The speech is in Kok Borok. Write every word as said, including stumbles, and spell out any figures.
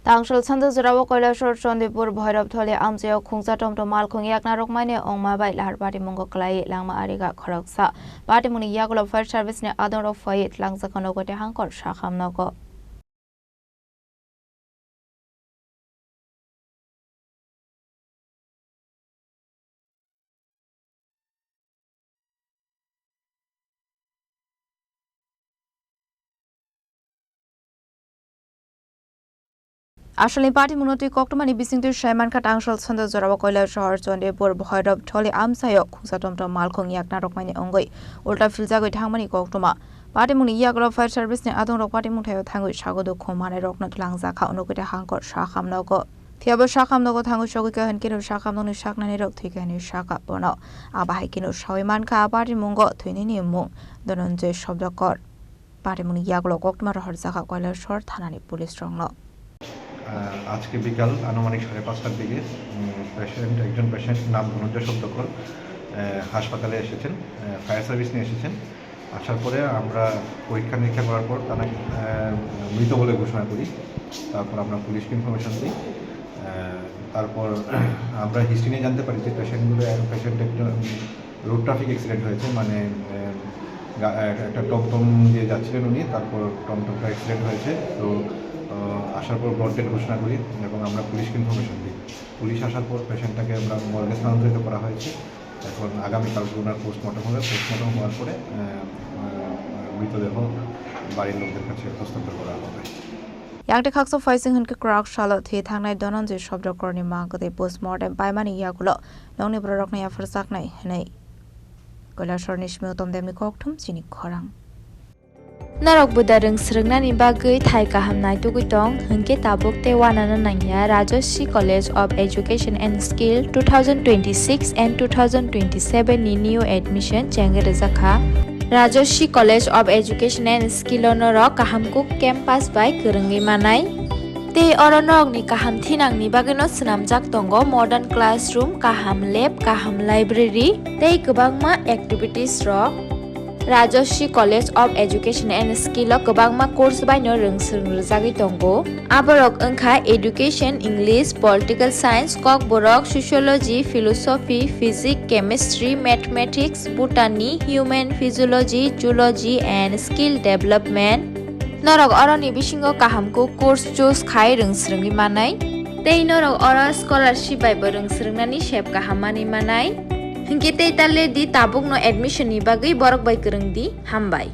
Tangshol sando jorao Kailasor Chandipur Bhoirab Tholi amchaio khungsa tomtom malkhung yakna rokmani ongma bai lahar patimungo kwlai langma ariga khoroksa. Patimungni yagulo fire service ni adongrok phai tlangjak nogo tei hangkor sakham nogo. Asalni patimungno twi koktwmani bisingtwi saimankha, Tangshol sando jorao Kailasor Chandipur Bhoirab Tholi amchaio khungsa tomtom malkhung yakna rokmani ongwi ulta philjagwi thangmani koktwma. Patimungni yagulo fire service ni adongrok patimung thaio thangwi sago dukhu manai rokno tlangjak kha, unukui tei hangkor sakham nogo. Thiyabo sakham nogo thangwi sogwi kha hinkhe no sakham nokni saknani rok thwi kha hinwi sakha bono. Abo hai kheno sawi mankha a patimungo thwinini mung Dhananjay Shabdakar. Patimungni yagulo koktwma rohorjakha Kailasor thanani police rokno. আহ, আজকে বিকাল আনুমানিক সাড়ে পাঁচটার দিকে, উম, পেশেন্ট, একজন পেশেন্ট নাম ধনঞ্জয় শব্দকর, আহ, হাসপাতালে এসেছেন, আহ, ফায়ার সার্ভিস নিয়ে এসেছেন। আসার পরে আমরা পরীক্ষা নিরীক্ষা করার পর তাকে, আহ, মৃত বলে ঘোষণা করি। তারপর আমরা পুলিশকে ইনফরমেশন দিই। আহ, তারপর আমরা হিস্ট্রি নিয়ে জানতে পারি যে পেশেন্টগুলো, পেশেন্ট একটা, উম, রোড ট্রাফিক অ্যাক্সিডেন্ট হয়েছে, মানে, আহ, গা-, আহ, একটা টমটম দিয়ে যাচ্ছিলেন উনি, তারপর টমটমটা অ্যাক্সিডেন্ট হয়েছে। তো, আহ, আসার পর ব্রড ডেড ঘোষণা করি এবং আমরা পুলিশকে ইনফরমেশন দিই। পুলিশ আসার পর পেশেন্টটাকে আমরা মর্গে স্থানান্তরিত করা হয়েছে। এখন আগামীকাল ওনার পোস্টমর্টম হবে। পোস্টমর্টম হওয়ার পরে, আহ, আহ, মৃতদেহ বাড়ির লোকদের কাছে হস্তান্তর করা হবে। Yang tei khaksa phaising hinkhe kwrak salo thwi thangnai Dhananjay Shabdakarni mang kwtwi postmortem paimani yagulo nokni bororokno yapharjaknai hwnwi. Kailasorni simi Uttam Demni kokthum chini khorang. Norok buda rwng swrwngnani bagwi thai kaham naitugwi tong, hinkhe tabuk tei uanana nangya Rajashree College of Education and Skill two thousand twenty-six and two thousand twenty-seven ni new admission chengwi rwjakha. Rajashree College of Education and Skill o norok kaham kuk campus bai kwrwngwi manai. Tei oro norokni kaham thinangni bagwino swnamjak tongo modern classroom, kaham lab, kaham library tei kwbangma activities rok. Rajashree College of Education and Skill o kwbangma course baino rwng swrwng rwjagwi tongo. Aborok wngkha Education, English, Political Science, Kokborok, Sociology, Philosophy, Physics, Chemistry, Mathematics, Botany, Human Physiology, Zoology and Skill Development. Norok oroni bisingo kaham kuk course choose khai rwng swrwngwi manai. Tei norok oro scholarship bai bo rwng swrwngnani sep kaham manwi manai. Hinkhe tei ta le di, tabukno admission ni bagwi borok bai kwrwng di. Hambai.